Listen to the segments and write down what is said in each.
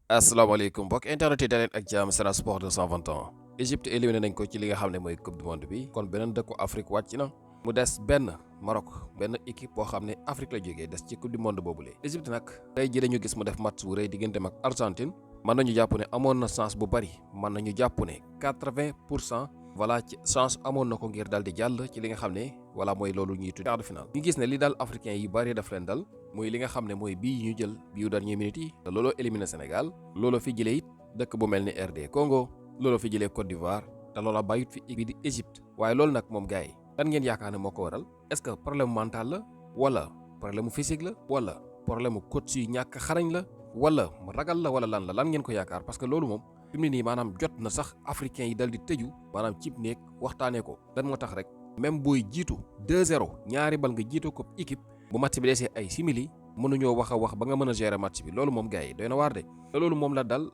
asalaamaaleykum mbokk internet yi daleen ak jàmm Sen Sport 220 ans Égypte éliminé nañ ko ci li nga xam ne mooy coupe du monde bi kon beneen dëkku Afrique wàcc na mu des benn Maroc benn équipe boo xam ne Afrique la jógee des ci coupe du monde boobule. Égypte nag tey ji dañu gis mu def match wu rëy digganteem ak Argentine mën nañu jàpp ne amoon na chance bu bari mën nañu jàpp ne 80% voilà ci chance amoon na ko ngir daal di jàll ci li nga xam ne voilà mooy loolu ñuy tudd quart de finale. ñu gis ne li daal africain yi bari daf leen dal muy li nga xam ne mooy bii ñu jël bii dernière minute yi te looloo éliminé Sénégal looloo fi jëlee it dëkk bu mel ni RD Congo looloo fi jëlee Côte d'Ivoire te loola bàyyit fi bi di Égypte waaye loolu nag moom gars yi lan ngeen yaakaar ne moo ko waral est-ce que problème mental la wala problème physique la wala problème coach yu ñàkk xarañ la wala ragal la wala lan ngeen ko yaakaar parce que loolu moom fi mu ne nii maanaam jot na sax africain yi dal di tëju maanaam cib néeg waxtaanee ko lan moo tax rek même booy jiitu 2-0 ñaari bal nga jiitu ko équipe bu match bi desee ay simili mënuñoo wax a wax ba nga mën a gérer match bi loolu moom gars yi doy na waar de te loolu moom la dal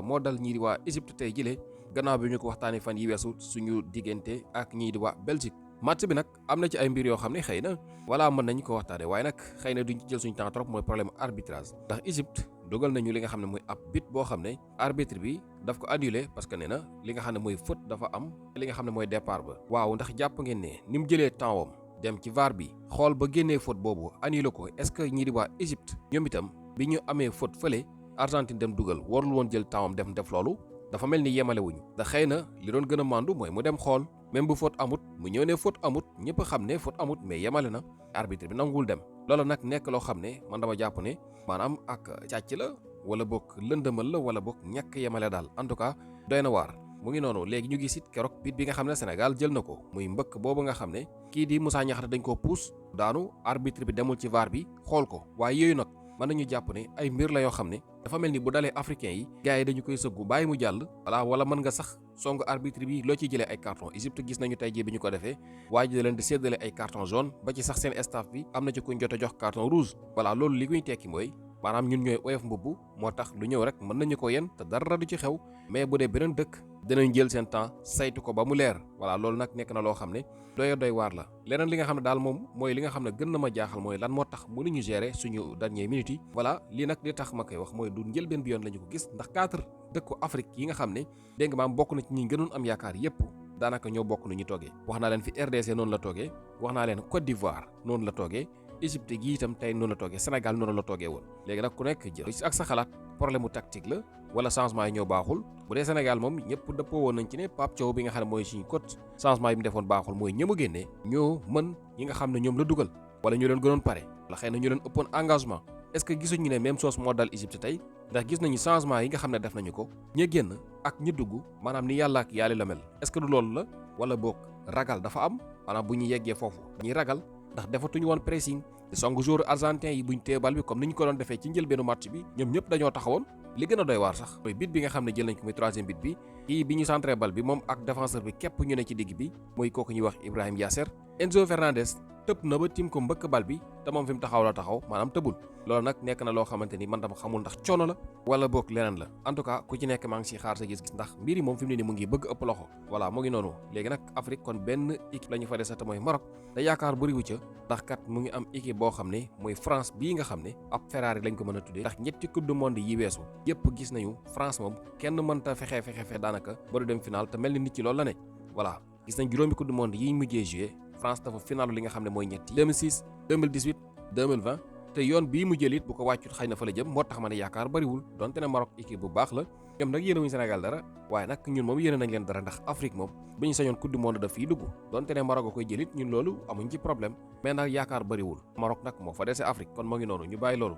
moo dal ñii di waa Égypte tey jëlee gannaaw bi ñu ko waxtaanee fan yi weesu suñu diggante ak ñii di waa Belgique match bi nag am na ci ay mbir yoo xam ne xëy na voilà mën nañ ko waxtaanee waaye nag xëy na duñ ci jël suñu temps trop mooy problème arbitrage ndax Égypte dogal nañu li nga xam ne mooy ab bit boo xam ne arbitre bi daf ko annulé parce que nee na li nga xam ne mooy faute dafa am li nga xam ne mooy départ ba waaw ndax jàpp ngeen ne ni mu jëlee temps wam dem ci VAR bi xool ba génnee faute boobu annulé ko est-ce que ñii di waa Égypte ñoom itam bi ñu amee faute fële Argentine dem dugal warul woon jël temps am def loolu dafa mel ni yemale wuñu da xëy na li doon gën a màndu mooy mu dem xool même bu faute amut mu ñëw ne faute amut ñëpp xam ne faute amut mais yemale na arbitre bi nanguwul dem loolu nag nekk loo xam ne man dama jàpp ne maanaam ak càcc la wala bokk lëndëmal la wala bokk ñàkk yemale daal en tout cas doy na waar mu ngi noonu léegi ñu gis it keroog bit bi nga xam ne Sénégal jël na ko muy mbëkk boobu nga xam ne kii di Moussa Niakhaté dañ koo puus daanu arbitre bi demul ci VAR bi xool ko waaye yooyu nag mën nañu jàpp ne ay mbir la yoo xam ne dafa mel ni bu dalee africain yi gars yi dañu koy sëggu bàyyi mu jàll wala mën nga sax song arbitre bi loo ciy jëlee ay carton Égypte gis nañu tey jii bi ñu ko defee waa ji da leen di séddale ay carton jaune ba ci sax seen staff bi am na ci kuñ jot a jox carton rouge voilà loolu li muy tekki mooy maanaam ñun ñooy oyof mbubb moo tax lu ñëw rek mën nañu ko yen te dara du ci xew mais bu dee beneen dëkk dinañ jël seen temps saytu ko ba mu leer voilà loolu nag nekk na loo xam ne doy waar la leneen li nga xam ne daal moom mooy li nga xam ne gën na ma jaaxal mooy lan moo tax mënuñu gérer suñu dernier minute yi voilà lii nag li tax ma koy wax mooy du njëlbeen bi yoon la ñu ko gis ndax 4 dëkku Afrique yi nga xam ne dégg nga maam bokk na ci ñi gënoon am yaakaar yépp daanaka ñoo bokk nu ñu toogee wax naa leen fi RDC noonu la toogee wax naa leen Côte d'Ivoire noonu la toogee Égypte gi itam tey noonu la toogee Sénégal noonu la toogee woon léegi nag ku nekk jël ak sa xalaat problème mu tactique la wala changement yi ñoo baaxul bu dee Sénégal moom ñëpp dëppoo woon nañ ci ne Pape Thiaw bi nga xam ne mooy suñu coach changement yi mu defoon baaxul mooy ñëmu génnee ñoo mën ñi nga xam ne ñoom la dugal wala ñu leen gënoon pare la xëy na ñu leen ëppoon engagement est-ce que gisuñu ne même chose moo dal Égypte tey ndax gis nañu changement yi nga xam ne def nañu ko ña génn ak ñi dugg maanaam ni yàlla ak yàlla la mel est-ce que du loolu la wala boog ragal dafa am maanaam bu ñu yeggee foofu dañuy ragal ndax defatuñu woon pressing te song joueur argentin yi buñ téye bal bi comme ni ñu ko doon defee ci njëlbeenu match bi ñoom ñëpp dañoo taxawoon li gën a doy waar sax mooy bit bi nga xam ne jël nañ ko muy troisième bit bi kii bi ñu centré bal bi moom ak défenseur bi képp ñu ne ci digg bi mooy kooku ñuy wax Ibrahima Yasser Enzo Fernandez tëb na ba tim ko mbëkk bal bi te moom fi mu taxaw la taxaw maanaam tëbul loolu nag nekk na loo xamante ni man dama xamul ndax coono la wala boog leneen la en tout cas ku ci nekk maa ngi si xaar sa gis-gis ndax mbir yi moom fi mu ne ni mu ngi bëgg ëpp loxo voilà mu ngi noonu léegi nag Afrique kon benn équipe la ñu fa desate mooy Maroc te yaakaar bëriwu ca ndax kat mu ngi am équipe boo xam ne mooy France bii nga xam ne ab Ferrari lañ ko mën a tuddee ndax ñetti coupe du monde yi weesu yépp gis nañu France moom kenn mënta fexe daanaka ba du dem final te mel ni nit ci loolu la ne voilà gis nañ juróomi coupe du monde yi mujjee joué France dafa finalu li nga xam ne mooy ñetti 2006 2018 2020 te yoon bii mu jël it bu ko wàccut xëy na fa la jëm moo tax ma ne yaakaar bariwul donte ne Maroc équipe bu baax la ñoom nag yéene wuñu Sénégal dara waaye nag ñun moom yéene nañ leen dara ndax Afrique moom bu ñu sañoon coupe du monde daf fii dugg donte ne Maroc a koy jël it ñun loolu amuñ ci problème mais nag yaakaar bariwul Maroc nag moo fa dese Afrique kon moo ngi noonu ñu bàyyi loolu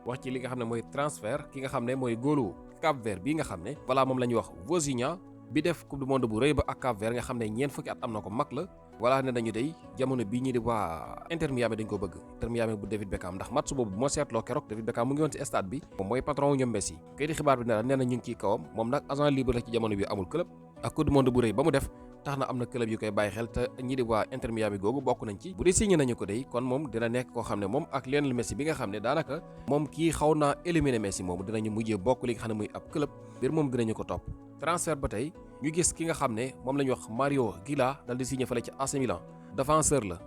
wax ci li nga xam ne mooy transfert ki nga xam ne mooy góolu Cap Vert bii nga xam ne voilà moom la ñuy wax Vozinha bi def coupe du monde bu rëy ba ak Cap Vert nga xam ne ñeent fukki at am na ko mag la voilà ne nañu day jamono bii ñi di waa Inter Miami dañ ko bëgg Inter Miami bu David Beckham ndax match boobu bu moo seetloo keroog David Beckham mu ngi woon ci stade bi moom mooy patron wu ñoom Messi kay di xibaar bi ne la nee na ñu ngi ciy kawam moom nag agent libre la ci jamono bi amul club ak coupe du monde bu rëy ba mu def tax na am na club yu koy bàyyi xel te ñi di waa Inter Miami googu bokk nañ ci bu dee signé nañu ko day kon moom dina nekk koo xam ne moom ak Lionel Messi bi nga xam ne daanaka moom kii xaw naa éliminer Messi moomu dinañu mujjee bokk li nga xam ne muy ab club biir moom dinañu ko topp transfert ba tey ñu gis ki nga xam ne moom la ñu wax Mario Gila dal di signé fale ci AC Milan défenseur la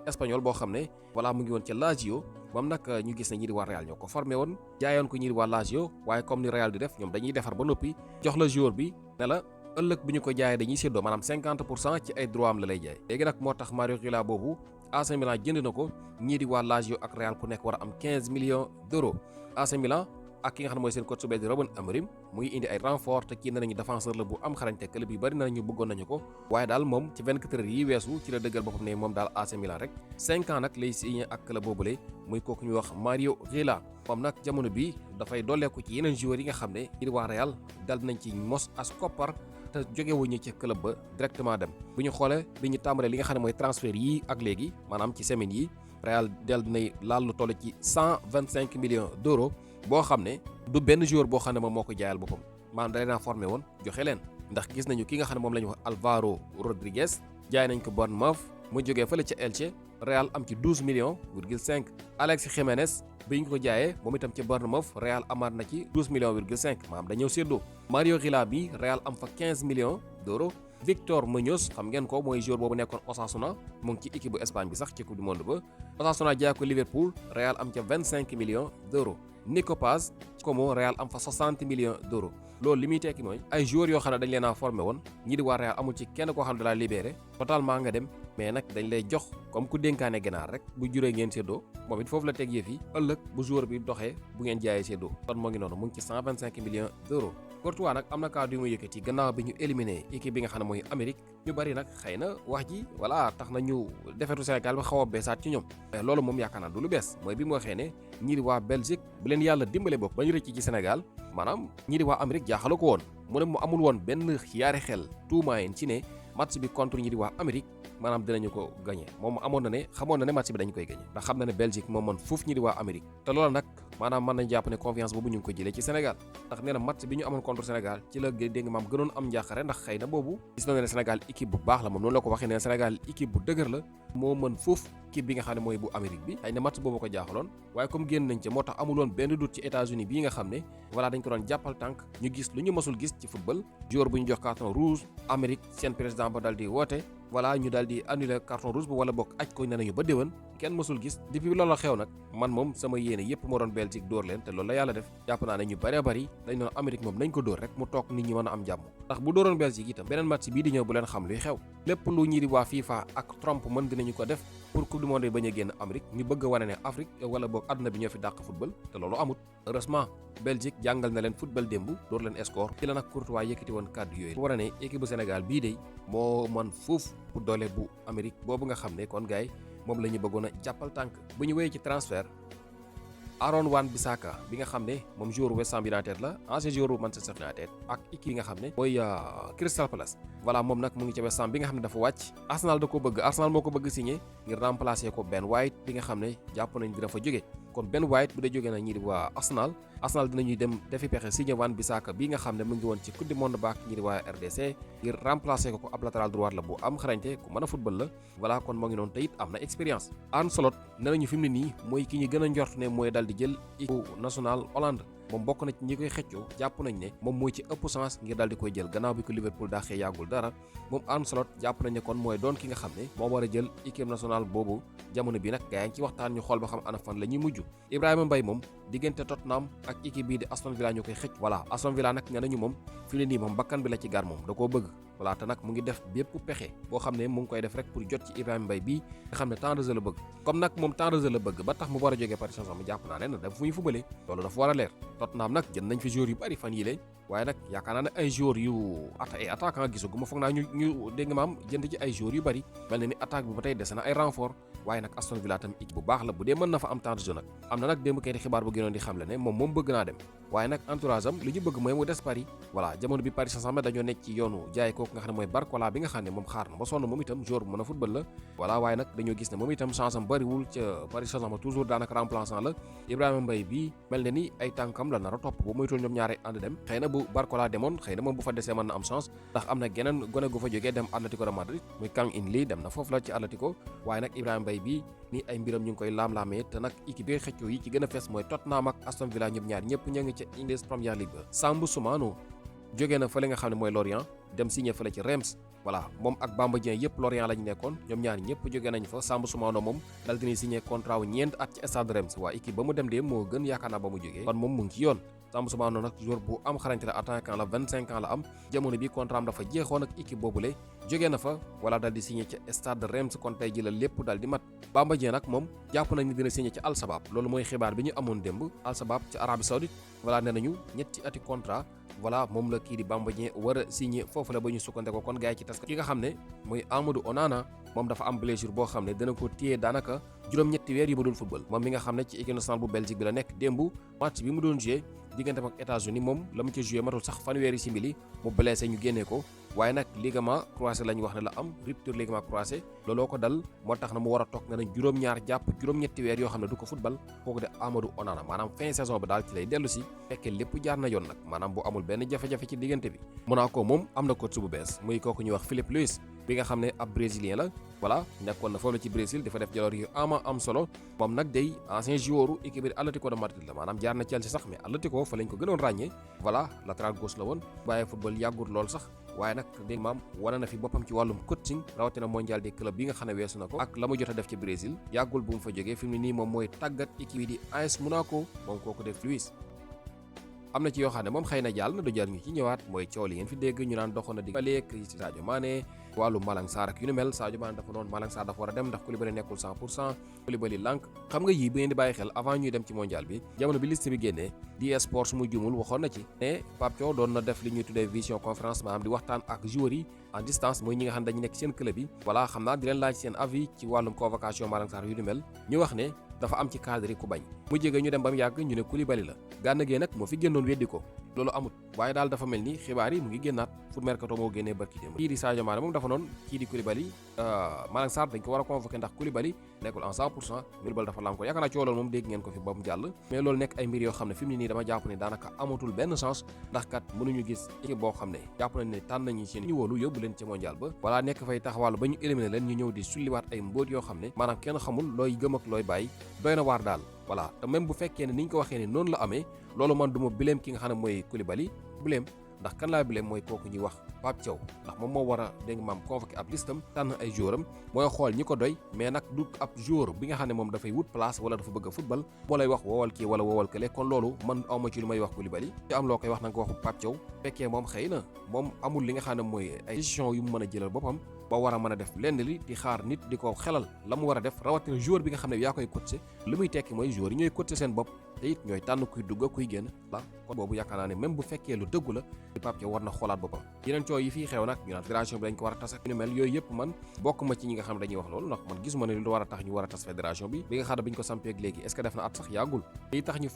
espagnol boo xam ne voilà mu ngi woon ca Lazio moom nag ñu gis ne ñi di waa Real ñoo ko formé woon jaayoon ko ñi di waa Lazio waaye comme ni Real di def ñoom dañuy defar ba noppi jox la joueur bi ne la ëllëg bu ñu ko jaayee dañuy séddoo maanaam 50% ci ay droit am la lay jaay léegi nag moo tax Mario Rila boobu AC Milan jënd na ko ñii di waa Lazio ak Real ku nekk war a am 15 millions d'euros AC Milan ak ki nga xam ne mooy seen coach su bees di Ruben Amorim muy indi ay renfort te kii ne nañu défenseur la bu am xarañte club yi bari nañu bëggoon nañu ko waaye daal moom ci 24 heures yi weesu ci la dëggal boppam ne moom daal AC Milan rek 5 ans nag lay signé ak club boobule muy kooku ñuy wax Mario Rila moom nag jamono bi dafay dolleeku ci yeneen joueurs yi nga xam ne ñi di waa Real dal nañ ci mos as koppar te jógewuñu ci club ba directement dem bu ñu xoolee bi ñu tàmbalee li nga xam ne mooy transfert yi ak léegi maanaam ci semaine yi Real del dinay laal lu toll ci 125 millions d'euros boo xam ne du benn joueur boo xam ne moom moo ko jaayal boppam maanaam da leen a formé woon joxe leen ndax gis nañu ki nga xam ne moom la ñu wax Alvaro Rodriguez jaay nañ ko Bournemouth mu jógee fële ca Elche Real am ci 12 millions virgule 5 Alex Jiménez bi ñu ko jaayee moom itam ca Bournemouth Real amaat na ci 12 millions virgule 5 maanaam dañoo séddoo Mario Rila bi Real am fa 15 millions d'euros Victor Muñoz xam ngeen ko mooy joueur boobu nekkoon Osasuna mu ngi ci équipe bu Espagne bi sax ci coupe du monde ba Osasuna jaay ko Liverpool Real am ca 25 millions d'euros Nico Paz Como Real am fa 60 millions d'euros loolu li muy tekki mooy ay joueurs yoo xam ne dañ leen a formé woon ñi di waa Real amul ci kenn koo xam ne da la libéré totalement nga dem mais nag dañ lay jox comme ku dénkaane ganaar rek bu juree ngeen séddoo moom it foofu la teg yëf yi ëllëg bu joueur bi doxee bu ngeen jaayee séddoo kon moo ngi noonu mu ngi ci 125 millions d'euros Courtois nag am na kàddu yu muy yëkkati gannaaw bi ñu éliminé équipe bi nga xam ne mooy Amérique ñu bari nag xëy na wax ji voilà tax na ñu defetu Sénégal bi xaw a beesaat ci ñoom mais loolu moom yaakaar naa du lu bees mooy bi mu waxee ne ñii di waa Belgique bu leen yàlla dimbale bokk ba ñu rëcc ci Sénégal maanaam ñii di waa Amérique jaaxalu ko woon mu ne mu amul woon benn yaari xel tuumaayin ci ne match bi contre ñi di waa Amérique maanaam dinañu ko gagné moom amoon na ne xamoon na ne match bi dañu koy gagné ndax xam na ne Belgique moom man fuuf ñi di waa Amérique te loolu nag maanaam mën nañ jàpp ne confiance boobu ñu ngi ko jëlee ci Sénégal ndax nee na match bi ñu amoon contre Sénégal ci la dégg maam gënoon am njàqare ndax xëy na boobu gis na ne Sénégal équipe bu baax la moom noonu la ko waxee ne Sénégal équipe bu dëgër la moo mën fuuf équipe bi nga xam ne mooy bu Amérique bi xëy na match boobu ko jaaxaloon waaye comme génn nañ ca moo tax amuloon benn doute ci États-Unis bii nga xam ne voilà dañ ko doon jàppal tànk ñu gis lu ñu mësul gis ci football joueur bu ñu jox carton rouge Amérique seen président ba dal di woote voilà ñu daal di annuler carton rouge ba wala bokk aj ko ne nañu ba déwén kenn mësul gis depuis loolu xew nag man moom sama yéene yépp moo doon Belgique dóor leen te loolu la yàlla def jàpp naa ne ñu bëree bëri dañ doon Amérique moom nañ ko dóor rek mu toog nit ñi mën a am jàmm ndax bu dóoroon Belgique itam beneen match bii di ñëw bu leen xam luy xew lépp lu ñi di waa FIFA ak Trump mën dinañu ko def pour coupe du monde bi bañ a génn Amérique ñu bëgg a wane ne Afrique wala boog àdduna bi ñoo fi dàq football te loolu amut heureusement Belgique jàngal na leen football démb dóor leen score ci la nag Courtois yëkkati woon kàddu yooyu war a ne équipe bu Sénégal bii de moo man fuuf pour doole bu Amérique boobu nga xam ne kon gars yi moom la ñu bëggoon a jàppal tànk bu ñu wéyee ci transfert Aaron Wan-Bissaka bi nga xam ne moom joueur West Ham United la ancien joueur Manchester United ak équipe yi nga xam ne mooy Crystal Palace voilà moom nag mu ngi ca West Ham bi nga xam ne dafa wàcc Arsenal da ko bëgg Arsenal moo ko bëgg signé ngir remplacer ko Ben White bi nga xam ne jàpp nañ dina fa jóge kon Ben White bu dee jógee na ñii di waa Arsenal dinañuy dem defi pexe signé Wan-Bissaka bi nga xam ne mu ngi woon ci coupe du monde baak ñii di waa RDC ngir remplacer ko ab latéral droit la bu am xarañte ku mën a football la voilà kon moo ngi noonu te it am na expérience Arne Slot ne nañu fi mu ne nii mooy ki ñu gën a njort ne mooy dal di jël équipe nationale Hollande moom bokk na ci ñi koy xëccoo jàpp nañ ne moom mooy ci ëpp chance ngir daal di koy jël gannaaw bi ko Liverpool daaxee yàggul dara moom Arne Slot jàpp nañ ne kon mooy doon ki nga xam ne moo war a jël équipe nationale boobu jamono bi nag gaa yaa ngi ci waxtaan ñu xool ba xam ana fan la ñuy mujj Ibrahima Mbaye moom diggante Tottenham ak équipe bii di Aston Villa ñu koy xëcc voilà Aston Villa nag nee nañu moom fi ne nii moom bakkan bi la ci gar moom da koo bëgg voilà te nag mu ngi def bépp pexe boo xam ne mu ngi koy def rek pour jot ci Ibrahima Mbaye bii nga xam ne temps de jeu la bëgg comme nag moom temps de jeu la bëgg ba tax mu war a jógee Paris Saint-Germain jàpp naa ne nag dafa fu ñu fubalee loolu dafa war a leer Tottenham nag jënd nañ fi joueurs yu bari fan yii lay waaye nag yaakaar naa ne ay joueurs yu attaquant gisaguma foog naa ñu dégg nga maam jënd ci ay joueurs yu bari mel na ni attaque bi ba tey dese na ay renfort waaye nag Aston Villa tam équipe bu baax la bu dee mën na fa am temps de jeu nag am na nag démb kay xibaar bu gënoon di xam le ne moom bëgg naa dem waaye nag entourage am li ñu bëgg mooy mu des Paris voilà jamono bi Paris Saint-Germain dañoo nekk ci yoonu jaay kooku nga xam ne mooy Barcola bi nga xam ne moom xaar na ba sonn moom itam joueur bu mën a football la voilà waaye nag dañoo gis ne moom itam chance am bariwul ca Paris Saint-Germain toujours daanaka remplaçant la Ibrahima Mbaye bi mel na ni ay tànkam la nar a topp bu moytul ñoom ñaare ànd dem xëy na bu Barcola demoon xëy na moom bu fa desee mën na am chance ndax am na geneen gone gu fa jógee dem Atlético de Madrid muy Kang In Lee dem na foofu la ci Atlético waaye nag Ibrahima Mbaye bi ni ay mbiram ñu ngi koy laam-laamee te nag équipe bi xëccoo yi ci gën a fees mooy Tottenham ak Aston Villa ñoom ñaar ñëpp ña ngi ca English Premier League Sambu Sumano jógee na fa li nga xam ne mooy Lorient dem signé fële ci Reims voilà moom ak Bamba Dieng yëpp Lorient lañu nekkoon ñoom ñaar ñëpp jógee nañ fa Sambou Soumano moom dal dina signé contrat wu ñeent at ci stade Reims waa équipe ba mu dem de moo gën yaakaar naa ba mu jógee kon moom mu ngi ci yoon Sambou Soumano nag joueur bu am xarañte la attaquant la 25 ans la am jamono bi contrat am dafa jeexoon ak équipe boobule jógee na fa wala dal di signé ci stade Reims kon tey ji la lépp dal di mat Bamba Dieng nag moom jàpp nañ ni dina signé ci Al Sabab loolu mooy xibaar bi ñu amoon démb Al Sabab ci Arabie Saoudite voilà nee nañu ñetti ati contrat voilà moom la kii di Bamba Dieng war a signé foofu la ba ñu sukkandekoo kon gars yi ci tas ki nga xam ne mooy Amadou Onana moom dafa am blessure boo xam ne dana ko téye daanaka juróom-ñetti weer yu mu doon football moom mi nga xam ne ci équipe nationale bu Belgique bi la nekk démb match bi mu doon joué diggante ak États-Unis moom la mu ca joué matul sax fanweeri simili mu blessé ñu génnee ko waaye nag ligament croisé lañ wax ne la am rupture ligament croisé looloo ko dal moo tax na mu war a toog nga nañ juróom-ñaar jàpp juróom-ñetti weer yoo xam ne du ko football kooku de Amadou Onana maanaam fin saison bi daal ci lay dellu si fekkee lépp jaar na yoon nag maanaam bu amul benn jafe-jafe ci diggante bi Monaco moom am na coach bu bees muy kooku ñuy wax Philippe Luis bi nga xam ne ab brésilien la voilà nekkoon na foofu la ci Brésil dafa def jaloor yu am solo moom nag day ancien joueur équipe bi Atlético de Madrid la maanaam jaar na Chelsea sax mais Atlético fa lañ ko gënoon ràññee voilà latéral gauche la woon bàyyi football yàggut lool sax waaye nag dégg maam wane na fi boppam ci wàllum coaching rawatina mondial des clubs bi nga xam ne weesu na ko ak la mu jot a def ci Brésil yàggul bu mu fa jógee fi mu ne nii moom mooy tàggat équipe yi di AS Monaco moom kooku def Luis am na ci yoo xam ne moom xëy na jàll na du jar ñu ci ñëwaat mooy coow li ngeen fi dégg ñu naan doxoon na di baleek ci Sadio Mané wàllu Malang Sarr ak yu ni mel Sadio Mané dafa noonu Malang Sarr dafa war a dem ndax Koulibaly nekkul 100% Koulibaly lànk xam nga yii bu ngeen di bàyyi xel avant ñuy dem ci mondial bi jamono bi liste bi génnee di sport su mu jumul waxoon na ci ne Pape Thiaw doon na def li ñuy tuddee vision conférence maanaam di waxtaan ak joueurs yi en distance mooy ñi nga xam ne dañu nekk seen club yi voilà xam naa di leen laaj seen avis ci wàllum convocation Malang Sarr yu ni mel ñu wax ne dafa am ci cadre yi ku bañ mu jege ñu dem ba mu yàgg ñu ne Koulibaly la Gana Gueye nag moo fi génnoon weddi ko loolu amut waaye daal dafa mel ni xibaar yi mu ngi génnaat foot mercato moo génnee barki démb kii di Sadio Mané moom dafa noonu kii di Koulibaly Malang Sarr dañ ko war a convoqué ndax Koulibaly nekkul en 100% Koulibaly dafa lam ko yaakaar naa ci loolu moom dégg ngeen ko fi ba mu jàll mais loolu nekk ay mbir yoo xam ne fi mu ne nii dama jàpp ne daanaka amatul benn chance ndax kat mënuñu gis équipe boo xam ne jàpp nañ ne tànn nañu seen ñu wóolu yóbbu leen ci mondial ba wala nekk fay taxawàllu ba ñu éliminer leen ñu ñëw di sulliwaat ay mbóot yoo xam ne maanaam kenn xamul looy gëm ak looy bàyyi doy na waar daal voilà te même bu fekkee ne ni ñu ko waxee ne noonu la amee loolu man du ma bileem ki nga xam ne mooy Koulibaly bileem ndax kan laa bileem mooy kooku ñuy wax Pape Thiaw ndax moom moo war a dégg nga maam convoqué ab listam tànn ay joueur am mooy xool ñi ko doy mais nag du ab joueur bi nga xam ne moom dafay wut place wala dafa bëgg a football moo lay wax woowal kii wala woowal kële kon loolu man awma ci lu may wax Koulibaly ci am loo koy wax na nga ko waxu Pape Thiaw fekkee moom xëy na moom amul li nga xam ne mooy ay décision yu mu mën a jëlal boppam ba war a mën a def lenn li di xaar nit di ko xelal la mu war a def rawatina joueur bi nga xam ne yaa koy coacher li muy tekki mooy joueur yi ñooy coacher seen bopp te it ñooy tànn kuy dugg kuy génn la kon boobu yaakaar naa ne même bu fekkee lu dëggu la Pape Thiaw war na xoolaat boppam yeneen coow yi fii xew nag ñu naan fédération bi dañ ko war a tas ak ñu mel yooyu yëpp man bokk ma ci ñi nga xam ne dañuy wax loolu ndax man gisuma ne lu war a tax ñu war a tas fédération bi nga xam ne bi ñu ko sampeeg léegi est-ce que def na at sax yàggul li tax ñu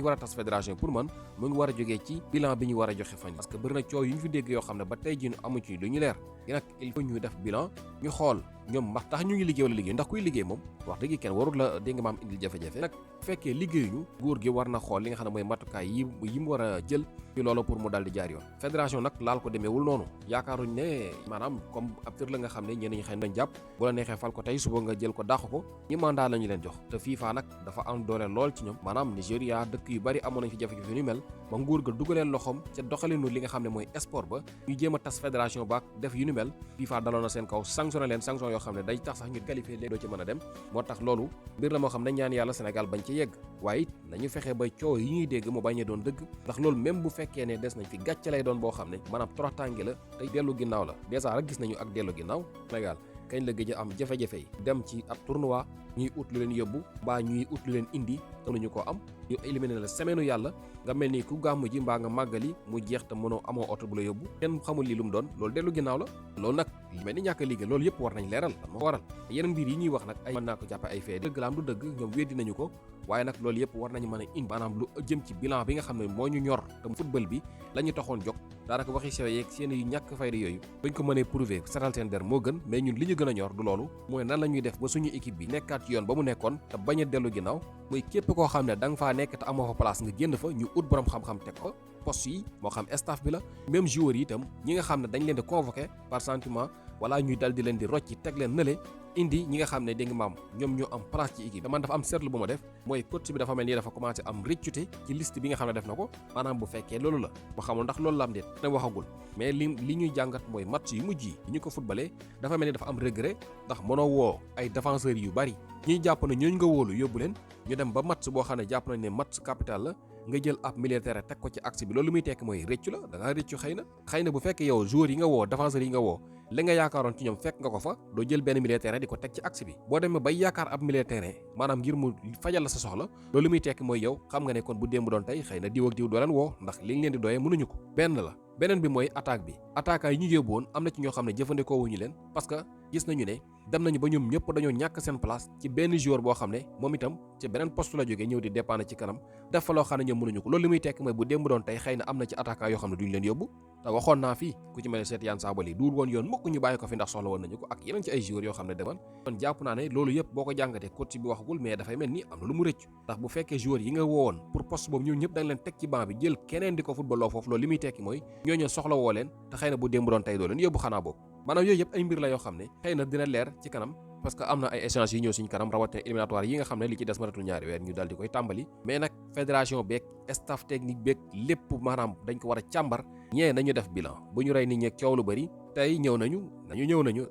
war a tas fédération pour man mu ngi war a jógee ci bilan bi ñu war a joxe fañ parce que bëri na coow yu ñu fi dégg yoo xam ne ba tey ji amu ci lu ñu leer gi nag il faut ñu def bilan ñu xool ñoom ndax tax ñu ngi liggéey wala liggéey ndax kuy liggéey moom wax dëgg kenn warul la dégg nga maam indil jafe-jafe nag fekkee liggéeyuñu góor gi war na xool li nga xam ne mooy matukaay yi mu war a jël ci loolu pour mu dal di jaar yoon fédération nag laal ko demeewul noonu yaakaaruñ ne maanaam comme ab tër la nga xam ne ñenn ñi xëy nañ jàpp bu la neexee fal ko tey suba nga jël ko dàq ko ñi mandat lañu leen jox te FIFA nag dafa am doole lool ci ñoom maanaam Nigéria dëkk yu bari amoon nañ fi jafe-jafe yu ni mel ba nguur ga dugaleen loxoom ca doxalinu li nga xam ne mooy sport ba ñu jéem a tas fédération ba def yu ni mel FIFA daloon na seen kaw sanctionné leen sanction yoo xam ne day tax sax ñu qualifié leen doo ci mën a dem moo tax loolu mbir la moo xam ne ñaan yàlla Sénégal bañ ci yegg waaye it nañu fexe ba coow yi ñuy dégg mu bañ a doon dëgg ndax loolu même bu fekkee ne des nañ fi gàcce lay doon boo xam ne maanaam toroxtaange la tey dellu ginnaaw la dèjà rek gis nañu ak dellu ginnaaw Sénégal kañ la gëj a am jafe-jafe yi dem ci ab tournoi ñuy ut lu leen yóbbu mbaa ñuy ut lu leen indi mënuñu ko am ñu éliminer la semaine yàlla nga mel ni ku gàmm ji mbaa nga màggali mu jeex te mënoo amoo oto bu la yóbbu kenn xamul lii lu mu doon loolu dellu ginnaaw la loolu nag li mel ni ñàkk a liggéey loolu yëpp war nañ leeral lan moo waral yeneen mbir yi ñuy wax nag ay mën naa ko jàppe ay fee dëgg la am du dëgg ñoom weddi nañu ko waaye nag loolu yëpp war nañu mën a indi maanaam lu jëm ci bilan bi nga xam ne moo ñu ñor te football bi la ñu taxoon jóg daanaka waxi sew yeeg seen yu ñàkk fayda yooyu bañ ko mënee prouver setal seen der moo gën mais ñun li ñu gën a ñor du loolu mooy nan la ñuy def ba suñu équipe bi nekkaat ci yoon ba mu nekkoon te bañ a dellu ginnaaw muy képp koo xam ne da nga faa nekk te amoo fa place nga génn fa ñu ut borom xam-xam teg ko poste yi moo xam staff bi la même joueurs yi itam ñi nga xam ne dañ leen di convoqué par sentiment wala ñuy dal di leen di rocci teg leen nële indi ñi nga xam ne dégg nga maam ñoom ñoo am place ci équipe man dafa am seetlu bu ma def mooy coach bi dafa mel ni dafa commencé am rëccute ci liste bi nga xam ne def na ko maanaam bu fekkee loolu la ma xamul ndax loolu la am déet ne waxagul mais li ñuy jàngat mooy match yu mujj yi ñu ko footballé dafa mel ni dafa am regret ndax mënoo woo ay défenseurs yu bari ñuy jàpp ne ñooñu nga wóolu yóbbu leen ñu dem ba match boo xam ne jàpp nañ ne match capital la nga jël ab militaire teg ko ci axe bi loolu muy tekk mooy rëccu la da ngaa rëccu xëy na bu fekkee yow joueurs yi nga woo défenseurs yi nga woo li nga yaakaaroon ci ñoom fekk nga ko fa doo jël benn militaire di ko teg ci axe bi boo demee bay yaakaar ab militaire maanaam ngir mu fajal la sa soxla loolu muy tekk mooy yow xam nga ne kon bu démb doon tey xëy na diw ak diw doo leen woo ndax li nga leen di doyee mënuñu ko benn la beneen bi mooy attaque bi attaquant yi ñu yóbbu woon am na ci ñoo xam ne jëfandikoo wuñu leen parce que gis nañu ne dem nañu ba ñoom ñëpp dañoo ñàkk seen place ci benn joueur boo xam ne moom itam ci beneen poste la jógee ñëw di dépendre ci kanam def fa loo xam ne ñoom mënuñu ko loolu li muy tekk mooy bu démb doon tey xëy na am na ci attaquant yoo xam ne duñu leen yóbbu te waxoon naa fii ku ci mel ne Setien Sabaly duul woon yoon mukk ñu bàyyi ko fi ndax soxla woon nañu ko ak yeneen ci ay joueurs yoo xam ne demoon kon jàpp naa ne loolu yëpp boo ko jàngatee coach bi waxagul mais dafay mel ni am na lu mu rëcc ndax bu fekkee joueurs yi nga woowoon pour poste boobu ñoom ñëpp da nga leen teg ci banc bi jël keneen di ko footballoo foofu loolu li muy tekki mooy ñooñu soxla woo leen te xëy na bu démb doon tey doo leen yóbbu xanaa boobu maanaam yooyu yëpp ay mbir la yoo xam ne xëy na dina leer ci kanam parce que am na ay échanges yi ñëw suñu kanam rawatina éliminatoire yi nga xam ne li ci des maratul ñaari weer ñu daal di koy tàmbali mais nag fédération beeg staff technique beeg lépp maanaam dañ ko war a càmbar ñee nañu def bilan bu ñu rey nit ñeeg coow lu bëri tey ñëw nañu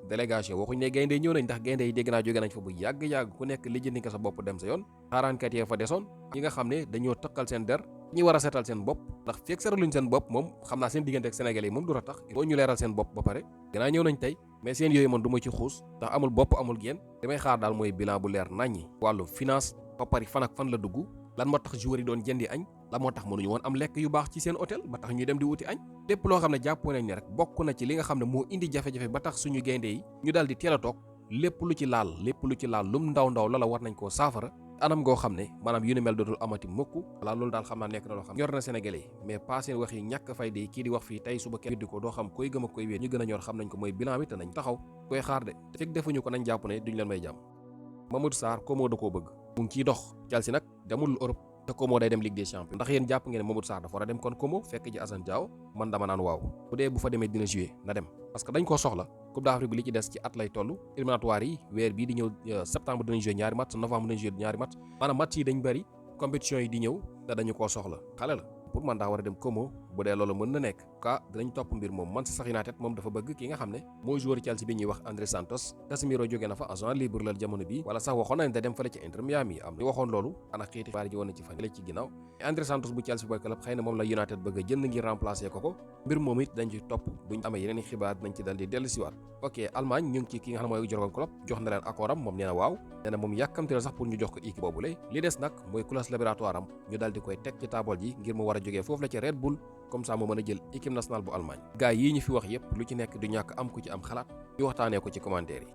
délégation waxuñ ne gaynde ñëw nañ ndax gaynde yi dégg naa jóge nañ fa bu yàgg-yàgg ku nekk lijjanti nga sa bopp dem sa yoon xaaraankat yee fa desoon ñi nga xam ne dañoo tëqal seen der ñi war a seetal seen bopp ndax fekk setaluñ seen bopp moom xam naa seen diggante ak sénégalais yi moom du ra tax boo ñu leeral seen bopp ba pare gannaaw ñëw nañ tey mais seen yooyu man du ma ci xuus ndax amul bopp amul génn damay xaar daal mooy bilan bu leer naññi wàllu finance koppari fan ak fan la dugg lan moo tax joueurs yi doon jëndi añ lan moo tax mënuñu woon am lekk yu baax ci seen hôtel ba tax ñuy dem di wuti añ lépp loo xam ne jàppoo nañ ne rek bokk na ci li nga xam ne moo indi jafe-jafe ba tax suñu gaynde yi ñu daal di teel a toog lépp lu ci laal lum ndaw la war nañ koo saafara anam goo xam ne maanaam yu ni mel dootul amati mukk wala loolu daal xam naa nekk na loo xam ñor na sénégalais yi mais pas seen wax yi ñàkk fay de kii di wax fii tey suba kenn di ko doo xam koy gëm ak koy wéet ñu gën a ñor xam nañ ko mooy bilan bi te nañ taxaw koy xaar de te fekk defuñu ko nañ jàpp ne duñ leen may jàmm Mamadou Sarr Como da koo bëgg mu ngi ciy dox Chelsea nag demul Europe te Como day dem Ligue des Champions ndax yéen jàpp ngeen ne Mamadou Sarr dafa war a dem kon Como fekk ji Assane Diao man dama naan waaw bu dee bu fa demee dina jouer na dem parce que dañ koo soxla Coupe d'Afrique bi li ci des ci at lay toll éliminatoire yi weer bii di ñëw septembre dinañ jouer ñaari match novembre dinañ jouer ñaari match maanaam match yi dañ bëri compétition yi di ñëw te dañu koo soxla xale la pour man daa war a dem Como bu dee loolu mën na nekk ka dinañ topp mbir moom Manchester United moom dafa bëgg ki nga xam ne mooy joueur Chelsea bi ñuy wax André Santos Casemiro jóge na fa agent libre la jamono bi wala sax waxoon nañ da dem fële ci Inter Miami am ni waxoon loolu ana xiiti xibaar ji woon na ci fan ci ginnaaw André Santos bu Chelsea Football Club xëy na moom la United bëgg a jënd ngir remplacer ko mbir moom it dañ ci topp buñ amee yeneen i xibaar dinañ ci dal di dellu siwaat ok Allemagne ñu ngi ci ki nga xam ne mooy Jürgen Klopp jox na leen accord am moom nee na waaw nee na moom yàkkamti la sax pour ñu jox ko équipe boobu lay li des nag mooy clause libératoire am ñu dal di koy teg ci table ji ngir mu war a jógee foofu la ci Red Bull comme ça mu mën a jël équipe nationale bu Allemagne gars yii ñu fi wax yépp lu ci nekk du ñàkk am ku ci am xalaat ñu waxtaanee ko ci commentaire yi